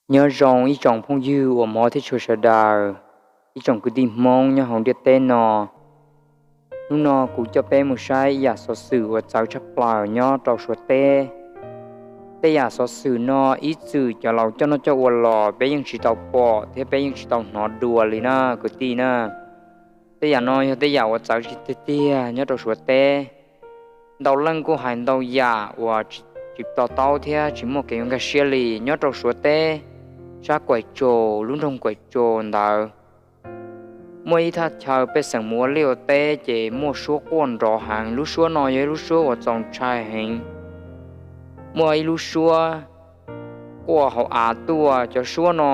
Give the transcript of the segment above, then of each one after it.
Nyob zoo ib tsoom phooj ywg uas hmov thiab tshua sawv daws, ib tsoom kwv tij Hmoob nyob hauv ntiaj teb no. Hnub no kuv coj peb mus saib ib yam xov xwm uas txawv tshaj plaws nyob rau Suav teb. Tej yam xov xwm no ib txwm cov laus coj noj coj ua los peb yeej tsis tau pom thiab peb yeej tsis tau hnov dua li na kwv tij na. Tej yam no yog tej yam uas txawv tiag tiag nyob rau Suav teb. Ntau leej kuj hais ntau yam uas tsis to taub thiab tsis muaj kev yuav nkag siab li. Nyob rau Suav teb, sab Kuam Tsum, lub nroog Kuam Tsum ntawd, muaj ib thaj chaw pej xeem mus ua liaj ua teb ces muaj suab quaj nrov heev. Lub suab no yog ib lub suab uas txaus ntshai heev. Muaj ib lub suab quaj hauv av tuaj, cov suab no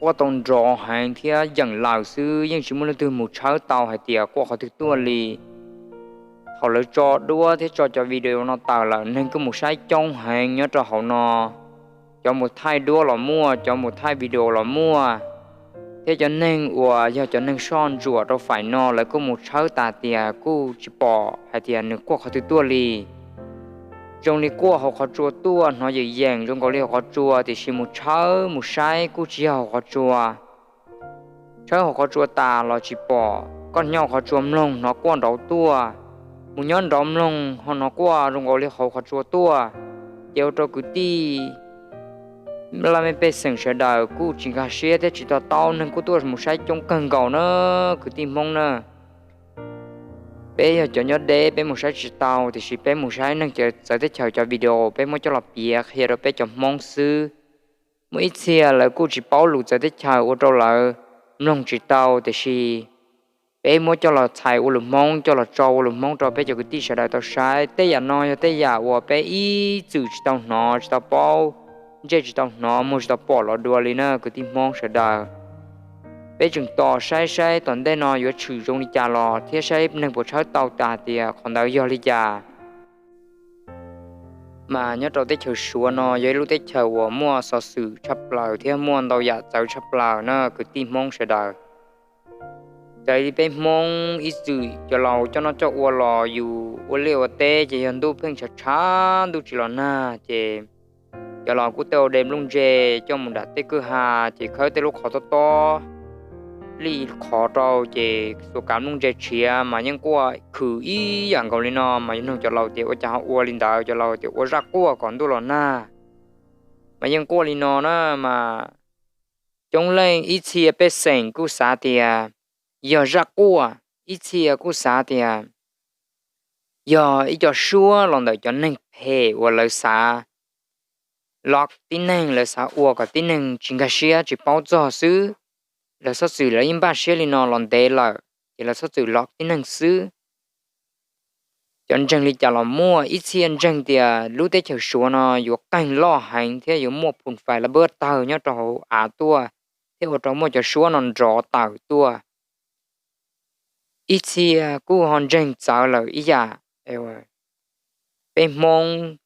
quaj tau nrov heev thiab yeem lawm xwb, yeej tsis muaj leej twg mus tshawb tau hais tias quaj qhov twg tuaj li. Thaum lawv tso duab thiab tso cov video no tawm lawm, neeg kuj mus saib coob heev nyob rau hauv no. Cov mus thaij duab los muaj, cov mus thaij video los muaj, thiab cov neeg uas yog cov neeg soj ntsuam rau faim no lawv kuj mus tshawb tas tias kuj tsis pom hais tias nws quaj qhov twg tuaj li. Zoo li quaj hauv qhov tsua tuaj, hnov yeem yeem zoo nkaus li hauv qhov tsua, tiam sis mus tshawb mus saib kuj tsis yog hauv qhov tsua. Tshawb hauv qhov tsua tas los tsis pom, koj nyob qhov tsua mloog hnov quaj nraud tuaj, mus nyob nraud mloog ho hnov quaj zoo nkaus li hauv qhov tsua tuaj. Ces ua rau kwv tij laj mej pej xeem sawv daws kuj tsis nkag siab thiab tsis to taub, neeg kuj tuaj mus saib coob kawg nkaus na kwv tij Hmoob na. Peb yog cov nyob deb peb mus saib tsis tau, tiam sis peb mus saib neeg txawv teb chaws cov video peb muab coj los piav qhia rau peb cov Hmoob xwb. Muaj ib txhia lawv kuj tsis paub lus txawv teb chaws ua rau lawv mloog tsis tau, tiam sis peb muab coj los txhais ua lus Hmoob, coj los tso ua lus Hmoob rau peb cov kwv tij sawv daws tau saib. Tej yam no yog tej yam uas peb ib txwm tsis tau hnov, tsis tau paub, ntsej tsis tau hnov, muag tsis tau pom los dua li na kwv tij Hmoob sawv daws. Peb tseem tos saib saib tom ntej no yuav tshwm zoo li cas los thiab saib neeg puas tshawb tau tas tias qhov ntawd yog li cas. Mas nyob rau teb chaws Suav no yog ib lub teb chaws uas muaj xov xwm tshaj plaws thiab muaj ntau yam txawv tshaj plaws na kwv tij Hmoob sawv daws. Raws li peb Hmoob ib txwm cov laus coj noj coj ua los yus ua liaj ua teb ces yog ntuj pheej tshav tshav ntuj tsis los nag ces cov laus kuj tej ua de nplooj ntse coj mus nram tej kwj ha ces khawb tej lub qhov tob tob li qhov rau ces xuas kav nplooj ntse tshiav mas yeej quaj khwm ib yam nkaus li no mas yus nug cov laus tias ua cas ho ua li ntawd, cov laus tias ua zaj quaj kom ntuj los nag mas yeej quaj li no na. Mas coob leej ib txhia pej xeem kuj xav tias yog zaj quaj, ib txhia kuj xav tias yog ib co suab los ntawm cov neeg phem uas lawv xav lov tib neeg, lawv xav ua kom tib neeg tsis nkag siab tsis paub txog xwb. Lawv txhob txwm lawv yeej npaj siab li no los ntev lawm ces lawv txhob txwm lov tib neeg xwb. Cov ntseeg li cas los muaj, ib txhia ntseeg tias lub teb chaws Suav no yuav qeeg loj heev thiab yuav muaj phum fais la npab tawg nyob rau hauv av tuaj thiab ua rau muaj cov suab no nrov tawm tuaj. Ib txhia kuj ho ntseeg txawv lawm ib yam. Peb Hmoob,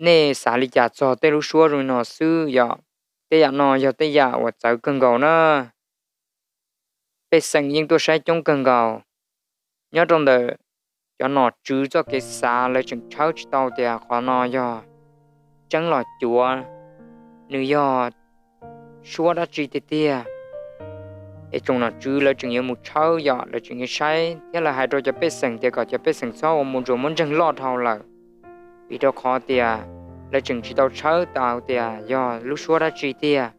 nej xav li cas txog tej lub suab zoo li no xwb yom? Tej yam no yog tej yam uas txawv kawg nkaus na. Pej xeem yeej tuaj saib coob kawg nkaus. Nyob rau ntawm cov nom tswv txoj kev xav lawv tseem tshawb tsis tau tias qhov no yog tseeb los cuav, nws yog suab dab tsi tiag tiag. Es tsoom nom tswv lawv tseem yuav mus tshawb yom, lawv tseem yuav saib thiab lawv hais rau cov pej xeem tias kom cov pej xeem txhob ua mus ntsuas muab ntseeg loj dhau lawm, vim rau qhov tias lawv tseem tsis tau tshawb tau tias yog lub suab dab tsi tiag.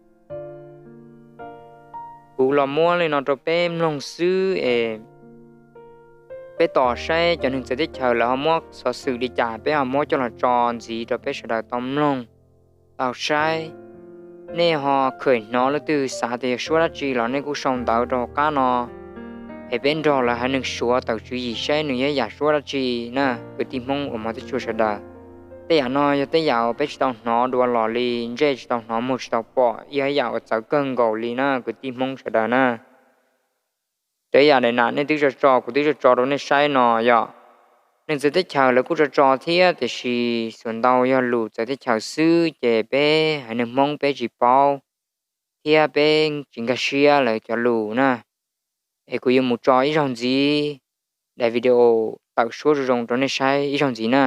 Kuv los muab li no rau peb mloog xwb es peb tos saib cov neeg txawv teb chaws lawv ho muab xov xwm li cas peb ho muab coj los tso ntxiv rau peb sawv daws tau mloog, tau saib. Nej ho kham hnov leej twg xav tias yog suab dab tsi los nej kuj sau ntawv rau hauv qab no, es peb nrog lawv haiv neeg suav tawm tswv yim saib nws yog yam suab dab tsi na kwv tij Hmoob uas hmov thiab tshua sawv daws. Tej yam no yog tej yam uas peb tsis tau hnov dua los li, ntsej tsis tau hnov muag tsis tau pom, yog ib yam uas txawv kawg nkaus li na kwv tij Hmoob sawv daws na. Raws yam daim nam nej twb tso tso kuv twb tso tso rau nej saib no yom, neeg txawv teb chaws lawv kuj tso tso thiab tiam sis xuas ntau yog lus txawv teb chaws xwb ces peb haiv neeg Hmoob peb tsis paub thiab peb tsis nkag siab lawv cov lus na. Es kuv yuav mus tso ib zaug ntxiv daim video tawm suab zoo zoo rau nej saib ib zaug ntxiv na.